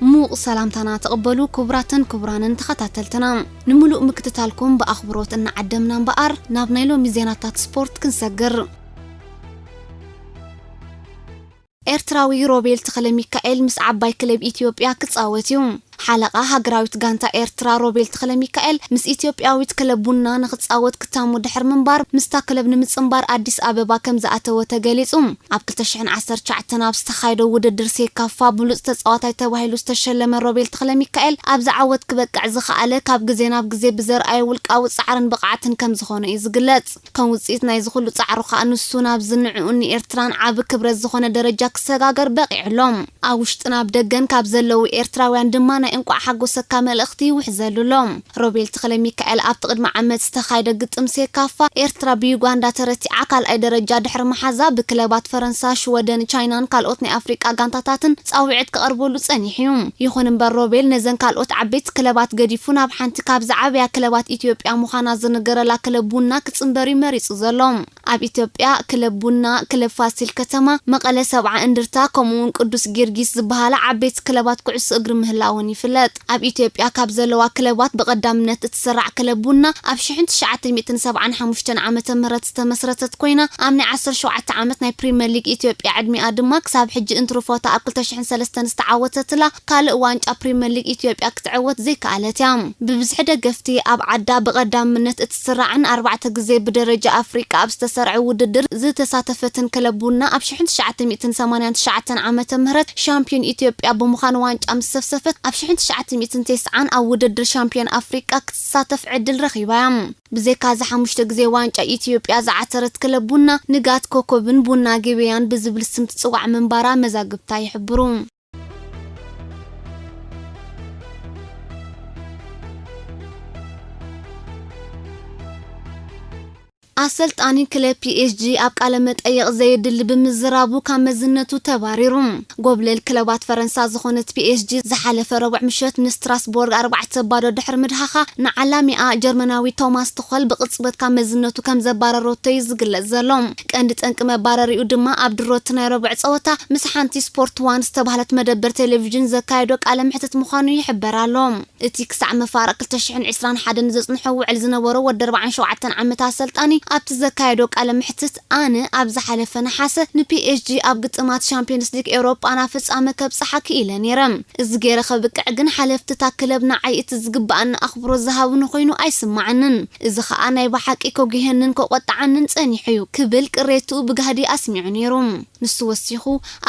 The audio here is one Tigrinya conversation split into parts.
ሙቕ ሰላምታና ተቐበሉ ክቡራትን ክቡራንን ተኸታተልትና። ንምሉእ ምክትታልኩም ብኣኽብሮት እናዓደምና እምበኣር፣ ናብ ናይ ሎሚ ዜናታት ስፖርት ክንሰግር። ኤርትራዊ ሮቤል ተኽለ ሚካኤል ምስ ዓባይ ክለብ ኢትዮጵያ ክጻወት እዩ። ሓለቓ ሃገራዊት ጋንታ ኤርትራ ሮቤል ተኽለ ሚካኤል ምስ ኢትዮጵያዊት ክለብ ቡና ንኽጻወት ክታሙ ድሕሪ ምንባር፣ ምስታ ክለብ ንምጽንባር ኣዲስ ኣበባ ከም ዝኣተወ ተገሊጹ። ኣብ ክልተ ሽሕን ዓሰርተ ትሽዓተን ኣብ ዝተኻየደ ውድድር ሴካፋ ብሉጽ ተጻዋታይ ተባሂሉ ዝተሸለመ ሮቤል ተኽለ ሚካኤል ኣብዚ ዓወት ክበቅዕ ዝኸኣለ ካብ ግዜ ናብ ግዜ ብዘርኣየ ውልቃዊ ጻዕርን ብቕዓትን ከም ዝኾነ እዩ ዝግለጽ። ከም ውጽኢት ናይዚ ኩሉ ጻዕሩ ከኣ ንሱ ናብዚ ንዕኡን ንኤርትራን ዓቢ ክብረት ዝኾነ ደረጃ ክሰጋገር በቒዑ ኣሎ። ኣብ ውሽጥን ኣብ ደገን ካብ ዘለዉ ኤርትራውያን ድማ ናይ እንቋዕ ሓጎሰካ መልእኽቲ ይውሕዘሉ ኣሎ። ሮቤል ተኽለ ሚካኤል ኣብቲ ቅድሚ ዓመት ዝተኻየደ ግጥም ሴካፋ፣ ኤርትራ ብዩጋንዳ ተረቲዓ ካልኣይ ደረጃ ድሕሪ መሓዛ፣ ብክለባት ፈረንሳ፣ ሽወደን፣ ቻይናን ካልኦት ናይ ኣፍሪቃ ጋንታታትን ጻውዒት ክቐርበሉ ጸኒሑ እዩ። ይኹን እምበር ሮቤል ነዘን ካልኦት ዓበይቲ ክለባት ገዲፉ ናብ ሓንቲ ካብ ዝዓበያ ክለባት ኢትዮጵያ ምዃና ዝንገረላ ክለብ ቡና ክጽንበር እዩ መሪጹ ዘሎ። ኣብ ኢትዮጵያ ክለብ ቡና፣ ክለብ ፋሲል ከተማ፣ መቐለ ሰብዓ እንድርታ ከምኡውን ቅዱስ ጊዮርጊስ ዝበሃላ ዓበይቲ ክለባት ኩዕሶ እግሪ ምህላወን ይፍለጥ። ኣብ ኢትዮጵያ ካብ ዘለዋ ክለባት ብቐዳምነት እትስራዕ ክለብ ቡና ኣብ ሽሕን ትሽዓተ ሚእትን ሰብዓን ሓሙሽተን ዓመተ ምህረት ዝተመስረተት ኮይና፣ ኣብ ናይ ዓሰርተ ሸውዓተ ዓመት ናይ ፕሪመር ሊግ ኢትዮጵያ ዕድሚኣ ድማ ክሳብ ሕጂ እንትርፎታ ኣብ ክልተ ሽሕን ሰለስተን ዝተዓወተትላ ካልእ ዋንጫ ፕሪመር ሊግ ኢትዮጵያ ክትዕወት ዘይከኣለት እያ። ብብዝሒ ደገፍቲ ኣብ ዓዳ ብቐዳምነት እትስራዕን ኣርባዕተ ግዜ ብደረጃ ኣፍሪቃ ኣብ ዝተሰርዐ ውድድር ዝተሳተፈትን ክለብ ቡና፣ ኣብ ሽሕን ትሽዓተ ሚእትን ሰማንያን ትሽዓተን ዓመተ ምህረት ሻምፒዮን ኢትዮጵያ ብምዃን ዋንጫ ምስ ሰፍሰፈት፣ ኣብ ሽሕን ትሽዓተ ሚእትን ተስዓን ኣብ ውድድር ሻምፒዮን ኣፍሪቃ ክትሳተፍ ዕድል ረኺባ እያ። ብዘይካ እዚ ሓሙሽተ ግዜ ዋንጫ ኢትዮጵያ ዝዓተረት ክለብ ቡና፣ ንጋት ኮኮብን ቡና ገበያን ብዝብል ስም ትጽዋዕ ምንባራ መዛግብታ ይሕብሩ። ኣሰልጣኒ ክለብ ፒ ኤስ ጂ ኣብ ቃለ መጠይቕ ዘየድሊ ብምዝራቡ ካብ መዝነቱ ተባሪሩ። ጎብለል ክለባት ፈረንሳ ዝኾነት ፒ ኤስ ጂ ዝሓለፈ ረቡዕ ምሸት ንስትራስቦርግ ኣርባዕተ ባዶ ድሕሪ ምድሃኻ፣ ንዓላሚኣ ጀርመናዊ ቶማስ ቱኸል ብቕጽበት ካብ መዝነቱ ከም ዘባረረቶ እዩ ዝግለጽ ዘሎ። ቀንዲ ጠንቂ መባረሪኡ ድማ ኣብ ድሮቲ ናይ ረቡዕ ጸወታ ምስ ሓንቲ ስፖርት ዋን ዝተባህለት መደበር ቴሌቪዥን ዘካየዶ ቃለ መሕትት ምዃኑ ይሕበር ኣሎ። እቲ ክሳዕ መፋርቕ ክልተ ሽሕን ዕስራን ሓደን ዘጽንሖ ውዕል ዝነበሮ ወዲ ኣርባዓን ሸውዓተን ዓመት ኣሰልጣኒ ኣብቲ ዘካየዶ ቃለ መሕትት፣ ኣነ ኣብ ዝሓለፈ ነሓሰ ንፒ ኤስ ጂ ኣብ ግጥማት ሻምፒዮንስ ሊግ ኤውሮጳ ናብ ፍጻመ ከብጽሓ ክኢለ ነይረ። እዚ ገይረ ከብቅዕ ግን ሓለፍቲ እታ ክለብ ንዓይ እቲ ዝግብኣኒ ኣኽብሮት ዝሃቡኒ ኮይኑ ኣይስምዓንን። እዚ ኸኣ ናይ ብሓቂ ከጉህየንን ከቖጥዓንን ጸኒሑ እዩ ክብል ቅሬትኡ ብጋህዲ ኣስሚዑ ነይሩ። ንሱ ወሲኹ፣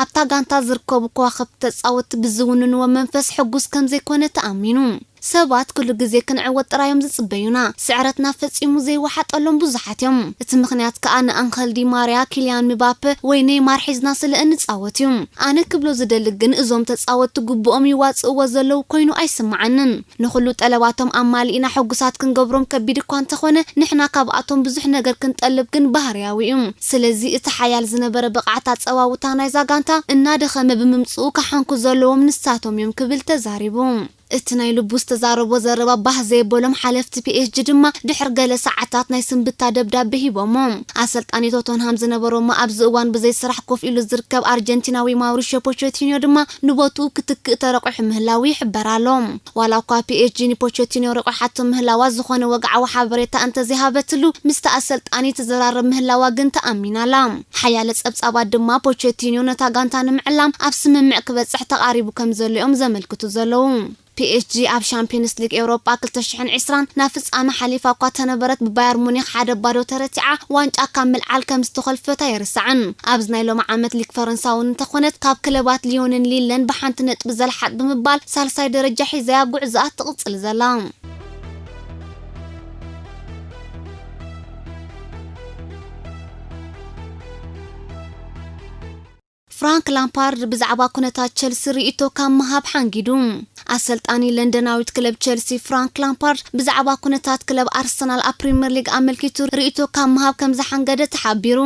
ኣብታ ጋንታ ዝርከቡ ከዋኽብቲ ተጻወትቲ ብዝውንንዎ መንፈስ ሕጉስ ከም ዘይኮነ ተኣሚኑ። ሰባት ኩሉ ግዜ ክንዕወት ጥራዮም ዝጽበዩና። ስዕረትና ፈጺሙ ዘይወሓጠሎም ብዙሓት እዮም። እቲ ምኽንያት ከኣ ንኣንኸል ዲ ማርያ፣ ኪልያን ምባፐ ወይ ኔይማር ሒዝና ስለ እንጻወት እዩ። ኣነ ክብሎ ዝደሊ ግን እዞም ተጻወትቲ ግቡኦም ይዋጽእዎ ዘለዉ ኮይኑ ኣይስምዓንን። ንኹሉ ጠለባቶም ኣማሊእና ሕጉሳት ክንገብሮም ከቢድ እኳ እንተኾነ፣ ንሕና ካብኣቶም ብዙሕ ነገር ክንጠልብ ግን ባህርያዊ እዩ። ስለዚ እቲ ሓያል ዝነበረ ብቕዓት ኣጸዋውታ ናይዛ ጋንታ እናደኸመ ብምምጽኡ ክሓንኩ ዘለዎም ንሳቶም እዮም ክብል ተዛሪቡ። እቲ ናይ ልቡ ዝተዛረቦ ዘረባ ባህ ዘየበሎም ሓለፍቲ ፒ ኤስ ጂ ድማ ድሕሪ ገለ ሰዓታት ናይ ስንብታ ደብዳቤ ሂቦሞ። ኣሰልጣኒ ቶተንሃም ዝነበሮሞ ኣብዚ እዋን ብዘይ ስራሕ ኮፍ ኢሉ ዝርከብ ኣርጀንቲናዊ ማውሪሾ ፖቸቲኖ ድማ ንቦትኡ ክትክእ ተረቑሑ ምህላዉ ይሕበር ኣሎ። ዋላ እኳ ፒ ኤስ ጂ ንፖቸቲኖ ረቑሓቶ ምህላዋ ዝኾነ ወግዓዊ ሓበሬታ እንተዘይሃበትሉ፣ ምስቲ ኣሰልጣኒ ትዘራረብ ምህላዋ ግን ተኣሚናላ። ሓያለ ጸብጻባት ድማ ፖቸቲኖ ነታ ጋንታ ንምዕላም ኣብ ስምምዕ ክበጽሕ ተቓሪቡ ከም ዘሎ እዮም ዘመልክቱ ዘለዉ። ፒ ኤስ ጂ ኣብ ሻምፒዮንስ ሊግ ኤውሮጳ ክልተ ሽሕን ዕስራን ናብ ፍጻመ ሓሊፋ እኳ ተነበረት፣ ብባየር ሙኒክ ሓደ ባዶ ተረቲዓ ዋንጫ ካብ ምልዓል ከም ዝተኾልፈት ኣይርሳዕን። ኣብዚ ናይ ሎሚ ዓመት ሊግ ፈረንሳ እውን እንተኾነት ካብ ክለባት ሊዮንን ሊለን ብሓንቲ ነጥቢ ዘልሓጥ ብምባል ሳልሳይ ደረጃ ሒዛያ ጉዕዞኣ ትቕጽል ዘላ። ፍራንክ ላምፓርድ ብዛዕባ ኩነታት ቸልሲ ርእይቶ ካብ ምሃብ ሓንጊዱ። ኣሰልጣኒ ለንደናዊት ክለብ ቸልሲ ፍራንክ ላምፓርድ ብዛዕባ ኩነታት ክለብ ኣርሰናል ኣብ ፕሪምየር ሊግ ኣመልኪቱ ርእይቶ ካብ ምሃብ ከም ዝሓንገደ ተሓቢሩ።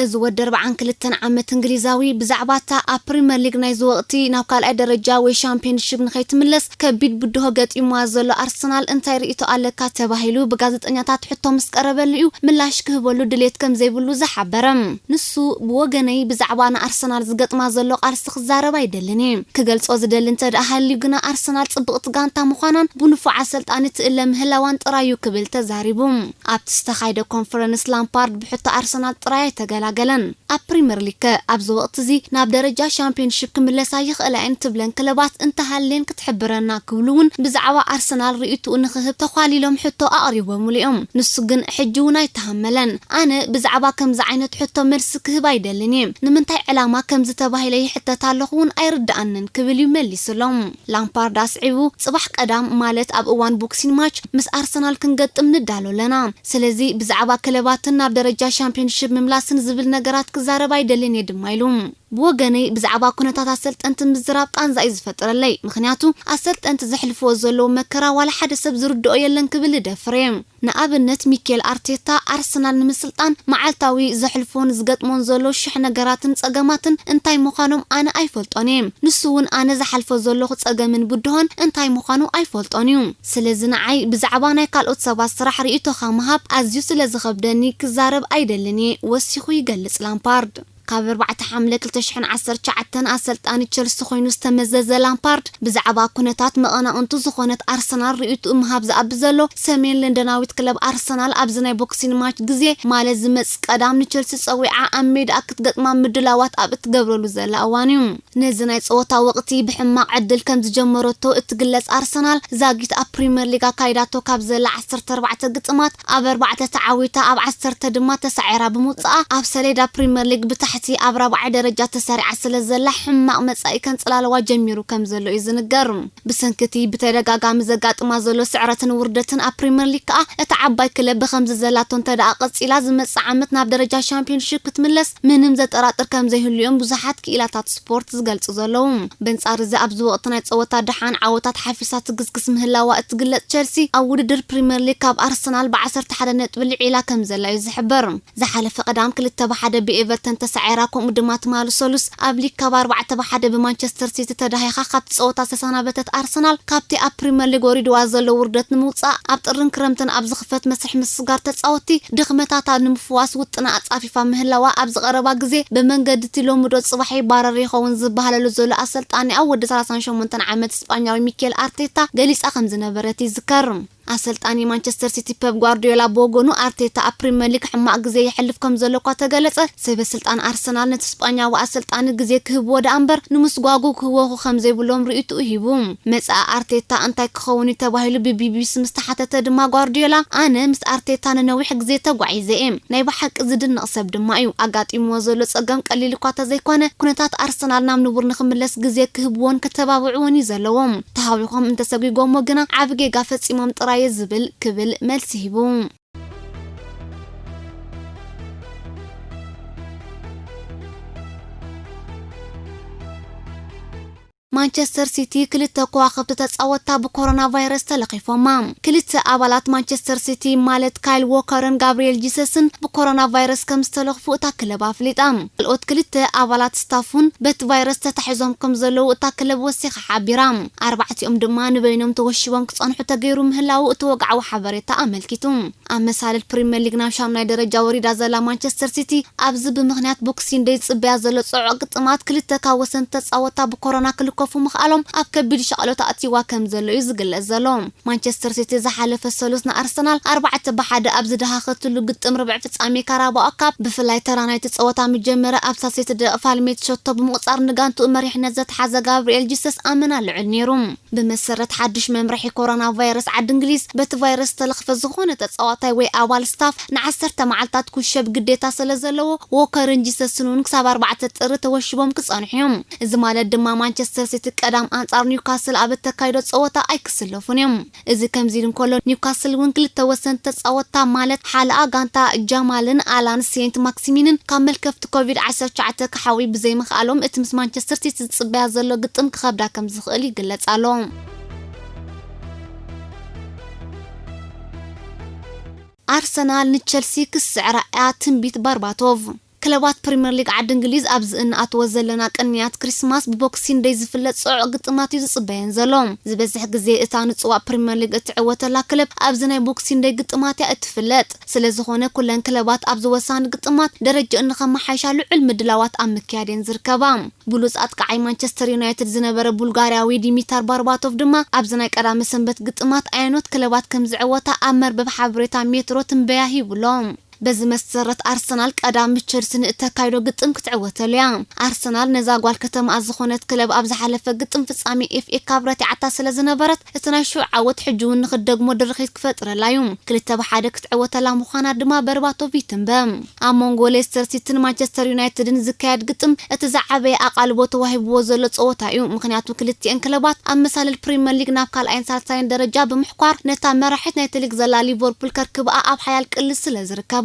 እዚ ወዲ ኣርብዓን ክልተን ዓመት እንግሊዛዊ ብዛዕባ እታ ኣብ ፕሪመር ሊግ ናይዚ ወቕቲ ናብ ካልኣይ ደረጃ ወይ ሻምፒዮንሺፕ ንኸይትምለስ ከቢድ ብድሆ ገጢምዋ ዘሎ ኣርሰናል እንታይ ርእይቶ ኣለካ ተባሂሉ ብጋዜጠኛታት ሕቶ ምስ ቀረበሉ እዩ ምላሽ ክህበሉ ድሌት ከም ዘይብሉ ዝሓበረ። ንሱ፣ ብወገነይ ብዛዕባ ንኣርሰናል ዝገጥማ ዘሎ ቃልሲ ክዛረብ ኣይደልን እየ። ክገልጾ ዝደሊ እንተ ደኣ ሃልዩ ግና ኣርሰናል ጽብቕቲ ጋንታ ምዃናን ብንፉዕ ኣሰልጣኒ ትእለ ምህላዋን ጥራይ እዩ ክብል ተዛሪቡ። ኣብቲ ዝተኻይደ ኮንፈረንስ ላምፓርድ ብሕቶ ኣርሰናል ጥራይ ኣይተገላገለን። ኣብ ፕሪምየር ሊግ ከ ኣብዚ ወቕቲ እዚ ናብ ደረጃ ሻምፒዮንሺፕ ክምለሳ ይኽእላ እየን ትብለን ክለባት እንተሃልየን ክትሕብረና ክብሉ እውን ብዛዕባ ኣርሰናል ርእይትኡ ንኽህብ ተዃሊሎም ሕቶ ኣቕሪቦምሉ እዮም። ንሱ ግን ሕጂ እውን ኣይተሃመለን። ኣነ ብዛዕባ ከምዚ ዓይነት ሕቶ መልሲ ክህብ ኣይደልን እየ። ንምንታይ ዕላማ ከምዚ ተባሂለ ይሕተት ኣለኹ እውን ኣይርድኣንን ክብል እዩ መሊሱሎም። ላምፓርድ ኣስዒቡ፣ ጽባሕ ቀዳም ማለት ኣብ እዋን ቦክሲን ማች ምስ ኣርሰናል ክንገጥም ንዳሎ ኣለና። ስለዚ ብዛዕባ ክለባትን ናብ ደረጃ ሻምፒዮንሺፕ ምምላስን ዝብል ነገራት ክዛረብ ኣይደልን እየ ድማ ኢሉ። ብወገነይ ብዛዕባ ኩነታት ኣሰልጠንቲ ምዝራብ ቃንዛ እዩ ዝፈጥረለይ። ምኽንያቱ ኣሰልጠንቲ ዘሕልፍዎ ዘለዉ መከራ ዋላ ሓደ ሰብ ዝርድኦ የለን ክብል እደፍር እየ። ንኣብነት ሚኬል ኣርቴታ ኣርሰናል ንምስልጣን መዓልታዊ ዘሕልፎን ዝገጥሞን ዘሎ ሽሕ ነገራትን ጸገማትን እንታይ ምዃኖም ኣነ ኣይፈልጦን እየ። ንሱ እውን ኣነ ዝሓልፎ ዘለኹ ጸገምን ብድሆን እንታይ ምዃኑ ኣይፈልጦን እዩ። ስለዚ ንዓይ ብዛዕባ ናይ ካልኦት ሰባት ስራሕ ርእይቶኻ ምሃብ ኣዝዩ ስለ ዝኸብደኒ ክዛረብ ኣይደልን እየ ወሲኹ ይገልጽ ላምፓርድ። ካብ ኣርባዕተ ሓምለ ክልተ ሽሕን ዓሰርተ ትሽዓተን ኣሰልጣኒ ቸልሲ ኮይኑ ዝተመዘዘ ላምፓርድ ብዛዕባ ኩነታት መቐናቕንቱ ዝኾነት ኣርሰናል ርእይትኡ ምሃብ ዝኣቢ ዘሎ ሰሜን ለንደናዊት ክለብ ኣርሰናል ኣብዚ ናይ ቦክሲን ማች ግዜ ማለት ዝመጽእ ቀዳም ንቸልሲ ጸዊዓ ኣብ ሜዳኣ ክትገጥማ ምድላዋት ኣብ እትገብረሉ ዘላ እዋን እዩ። ነዚ ናይ ጸወታ ወቕቲ ብሕማቕ ዕድል ከም ዝጀመረቶ እትግለጽ ኣርሰናል ዛጊት ኣብ ፕሪምየር ሊግ ኣካይዳቶ ካብ ዘላ ዓሰርተ ኣርባዕተ ግጥማት ኣብ ኣርባዕተ ተዓዊታ ኣብ ዓሰርተ ድማ ተሳዒራ ብምውጽኣ ኣብ ሰሌዳ ፕሪምየር ሊግ ብታሕቲ ኣብ ራብዓይ ደረጃ ተሰሪዓ ስለ ዘላ ሕማቕ መጻኢ ከንጽላለዋ ጀሚሩ ከም ዘሎ እዩ ዝንገር። ብሰንኪ እቲ ብተደጋጋሚ ዘጋጥማ ዘሎ ስዕረትን ውርደትን ኣብ ፕሪምየር ሊግ ከኣ እታ ዓባይ ክለብ ብኸምዚ ዘላቶ እንተ ደኣ ቀጺላ ዝመጽእ ዓመት ናብ ደረጃ ሻምፒዮንሺፕ ክትምለስ ምንም ዘጠራጥር ከም ዘይህሉ እዮም ብዙሓት ክኢላታት ስፖርት ዝገልጹ ዘለዉ። በንጻር እዚ ኣብዚ ወቕቲ ናይ ጸወታ ደሓን ዓወታት ሓፊሳ ትግስግስ ምህላዋ እትግለጽ ቸልሲ ኣብ ውድድር ፕሪምየር ሊግ ካብ ኣርሰናል ብዓሰርተ ሓደ ነጥቢ ልዒላ ከም ዘላ እዩ ዝሕበር። ዝሓለፈ ቀዳም ክልተ ብሓደ ብኤቨርተን ተሳዒራ፣ ከምኡ ድማ ትማሊ ሰሉስ ኣብ ሊግ ካብ ኣርባዕተ ብሓደ ብማንቸስተር ሲቲ ተዳሂኻ ካብቲ ጸወታ ዝተሰናበተት ኣርሰናል፣ ካብቲ ኣብ ፕሪምየር ሊግ ወሪድዋ ዘሎ ውርደት ንምውጻእ ኣብ ጥርን ክረምትን ኣብ ዝኽፈት መስርሕ ምስግጋር ተጻወትቲ ድኽመታታ ንምፍዋስ ውጥና ኣጻፊፋ ምህላዋ ኣብዚ ቀረባ ግዜ ብመንገዲ እቲ ሎሚ ዶ ጽባሕ ይባረር ይኸውን ዝበሃለሉ ዘሎ ኣሰልጣኒ ኣብ ወዲ ሰላሳን ሸሞንተን ዓመት ስጳኛዊ ሚኬል ኣርቴታ ገሊጻ ከም ዝነበረት ይዝከር። ኣሰልጣኒ ማንቸስተር ሲቲ ፔፕ ጓርዲዮላ ብወገኑ፣ ኣርቴታ ኣብ ፕሪምየር ሊግ ሕማቕ ግዜ የሕልፍ ከም ዘሎ እኳ ተገለጸ፣ ሰበ ስልጣን ኣርሰናል ነቲ ስጳኛዊ ኣሰልጣኒ ግዜ ክህብዎ ደኣ እምበር ንምስጓጉ ክህወኹ ከም ዘይብሎም ርእይትኡ ሂቡ። መጻኢ ኣርቴታ እንታይ ክኸውን እዩ ተባሂሉ ብቢቢሲ ምስ ተሓተተ ድማ ጓርዲዮላ፣ ኣነ ምስ ኣርቴታ ንነዊሕ ግዜ ተጓዒዘ እየ። ናይ ብሓቂ ዝድነቕ ሰብ ድማ እዩ። ኣጋጢምዎ ዘሎ ጸገም ቀሊል እኳ ተዘይኮነ፣ ኩነታት ኣርሰናል ናብ ንቡር ንኽምለስ ግዜ ክህብዎን ከተባብዕዎን እዩ ዘለዎም። ተሃዊኾም እንተሰጒጎሞ ግና ዓቢ ጌጋ ፈጺሞም ጥራይ እየ ዝብል ክብል መልሲ ሂቡ። ማንቸስተር ሲቲ ክልተ ከዋኽብቲ ተጻወትታ ብኮሮና ቫይረስ ተለኺፎማ። ክልተ ኣባላት ማንቸስተር ሲቲ ማለት ካይል ዎከርን ጋብሪኤል ጂሰስን ብኮሮና ቫይረስ ከም ዝተለኽፉ እታ ክለብ ኣፍሊጣ። ካልኦት ክልተ ኣባላት ስታፍ እውን በቲ ቫይረስ ተታሒዞም ከም ዘለዉ እታ ክለብ ወሲኻ ሓቢራ። ኣርባዕቲኦም ድማ ንበይኖም ተወሺቦም ክጸንሑ ተገይሩ ምህላዉ እቲ ወግዓዊ ሓበሬታ ኣመልኪቱ። ኣብ መሳልል ፕሪምየር ሊግ ናብ ሻምናይ ደረጃ ወሪዳ ዘላ ማንቸስተር ሲቲ ኣብዚ ብምኽንያት ቦክሲንግ ደይ ዝጽበያ ዘሎ ጽዑቕ ግጥማት ክልተ ካብ ወሰንቲ ተጻወትታ ብኮሮና ክልከፉ ምኽኣሎም ኣብ ከቢድ ሻቕሎት ኣእትይዋ ከም ዘሎ እዩ ዝግለጽ ዘሎ። ማንቸስተር ሲቲ ዝሓለፈ ሰሉስ ንኣርሰናል ኣርባዕተ ብሓደ ኣብ ዝደሃኸትሉ ግጥም ርብዒ ፍጻሜ ካራባኦ ካፕ ብፍላይ ተራ ናይቲ ጸወታ ምጀመረ ኣብ ሳልሰይቲ ደቂቕ ፋልሜት ሸቶ ብምቑጻር ንጋንትኡ መሪሕነት ዘትሓዘ ጋብሪኤል ጂሰስ ኣመና ልዑል ነይሩ። ብመሰረት ሓድሽ መምርሒ ኮሮና ቫይረስ ዓዲ እንግሊዝ፣ በቲ ቫይረስ ዝተለኽፈ ዝኾነ ተጻዋታይ ወይ ኣባል ስታፍ ንዓሰርተ መዓልታት ኩሸብ ግዴታ ስለ ዘለዎ፣ ዎከርን ጂሰስን እውን ክሳብ ኣርባዕተ ጥሪ ተወሺቦም ክጸንሑ እዮም። እዚ ማለት ድማ ማንቸስተር ሲቲ ቀዳም ኣንጻር ኒውካስል ኣብ እተካይዶ ጸወታ ኣይክስለፉን እዮም። እዚ ከምዚ ኢሉ እንከሎ፣ ኒውካስል እውን ክልተ ወሰንቲ ተጻወትታ ማለት ሓለኣ ጋንታ ጃማልን ኣላን ሴንት ማክሲሚንን ካብ መልከፍቲ ኮቪድ ዓሰርተ ትሽዓተ ክሓውዩ ብዘይምኽኣሎም፣ እቲ ምስ ማንቸስተር ሲቲ ዝጽበያ ዘሎ ግጥም ክኸብዳ ከም ዝኽእል ይግለጽ ኣሎ። ኣርሰናል ንቸልሲ ክስዕራ እያ፣ ትንቢት ባርባቶቭ። ክለባት ፕሪምየር ሊግ ዓዲ እንግሊዝ ኣብዚ እንኣትዎ ዘለና ቅንያት ክሪስማስ ብቦክሲንግ ደይ ዝፍለጥ ጽዑቕ ግጥማት እዩ ዝጽበየን ዘሎ። ዝበዝሕ ግዜ እታ ንጽዋዕ ፕሪምየር ሊግ እትዕወተላ ክለብ ኣብዚ ናይ ቦክሲንግ ደይ ግጥማት እያ እትፍለጥ። ስለ ዝኾነ ኩለን ክለባት ኣብዚ ወሳኒ ግጥማት ደረጃ እንኸመሓይሻ ልዑል ምድላዋት ኣብ ምክያድ እየን ዝርከባ። ብሉጽ ኣጥቃዓይ ማንቸስተር ዩናይትድ ዝነበረ ቡልጋርያዊ ዲሚታር ባርባቶቭ ድማ ኣብዚ ናይ ቀዳመ ሰንበት ግጥማት ኣየኖት ክለባት ከም ዝዕወታ ኣብ መርበብ ሓበሬታ ሜትሮ ትንበያ ሂቡሎ። በዚ መሰረት ኣርሰናል ቀዳም ቸልሲ ንእተካይዶ ግጥም ክትዕወተሉ እያ። ኣርሰናል ነዛ ጓል ከተማኣ ዝኾነት ክለብ ኣብ ዝሓለፈ ግጥም ፍጻሜ ኤፍ ኤ ካፕ ረቲዓታ ስለ ዝነበረት እቲ ናይ ሽዑ ዓወት ሕጂ እውን ንክትደግሞ ድርኺት ክፈጥረላ እዩ። ክልተ ብሓደ ክትዕወተላ ምዃና ድማ በርባቶቭ ይትንበ። ኣብ መንጎ ሌስተር ሲቲን ማንቸስተር ዩናይትድን ዝካየድ ግጥም እቲ ዝዓበየ ኣቓልቦ ተዋሂብዎ ዘሎ ጸወታ እዩ። ምኽንያቱ ክልቲኤን ክለባት ኣብ መሳልል ፕሪምየር ሊግ ናብ ካልኣይን ሳልሳይን ደረጃ ብምሕኳር ነታ መራሒት ናይቲ ሊግ ዘላ ሊቨርፑል ከርክብኣ ኣብ ሓያል ቅልስ ስለ ዝርከባ።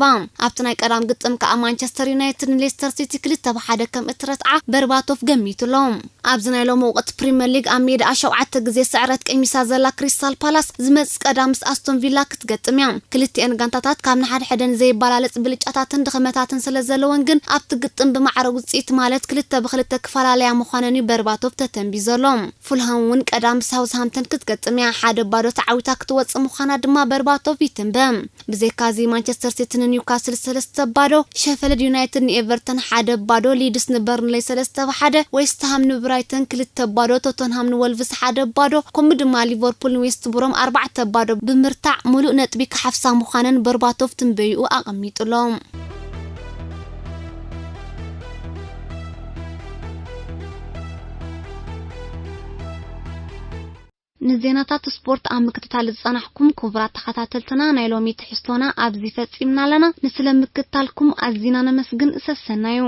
ኣብቲ ናይ ቀዳም ግጥም ከኣ ማንቸስተር ዩናይትድ ንሌስተር ሲቲ ክልተ ብሓደ ከም እትረትዓ በርባቶቭ ገሚቱሎም። ኣብዚ ናይ ሎሚ ወቕቲ ፕሪምየር ሊግ ኣብ ሜዳኣ ሸውዓተ ግዜ ስዕረት ቀሚሳ ዘላ ክሪስታል ፓላስ ዝመጽእ ቀዳም ምስ ኣስቶን ቪላ ክትገጥም እያ። ክልቲኤን ጋንታታት ካብ ንሓድሕደን ዘይበላለጽ ብልጫታትን ድኽመታትን ስለ ዘለወን ግን ኣብቲ ግጥም ብማዕረ ውጽኢት ማለት ክልተ ብክልተ ክፈላለያ ምዃነን እዩ በርባቶቭ ተተንቢ ዘሎ። ፉልሃም እውን ቀዳም ሳውዝሃምተን ክትገጥም እያ። ሓደ ባዶ ተዓዊታ ክትወጽእ ምዃና ድማ በርባቶቭ ይትንበ። ብዘይካዚ ማንቸስተር ሲቲ ንኒውካስል ሰለስተ ባዶ፣ ሸፈልድ ዩናይትድ ንኤቨርተን ሓደ ባዶ፣ ሊድስ ንበርንሌይ ሰለስተ ብሓደ፣ ዌስትሃም ንብራይተን ክልተ ባዶ፣ ቶተንሃም ንወልቭስ ሓደ ባዶ፣ ከምኡ ድማ ሊቨርፑል ንዌስት ብሮም ኣርባዕተ ባዶ ብምርታዕ ሙሉእ ነጥቢ ክሓፍሳ ምዃነን በርባቶቭ ትንበይኡ ኣቐሚጡሎም። ንዜናታት ስፖርት ኣብ ምክትታል ዝጸናሕኩም ክቡራት ተኸታተልትና፣ ናይ ሎሚ ትሕዝቶና ኣብዚ ፈጺምና ኣለና። ንስለ ምክትታልኩም ኣዚና ነመስግን። ሰሰናዩ።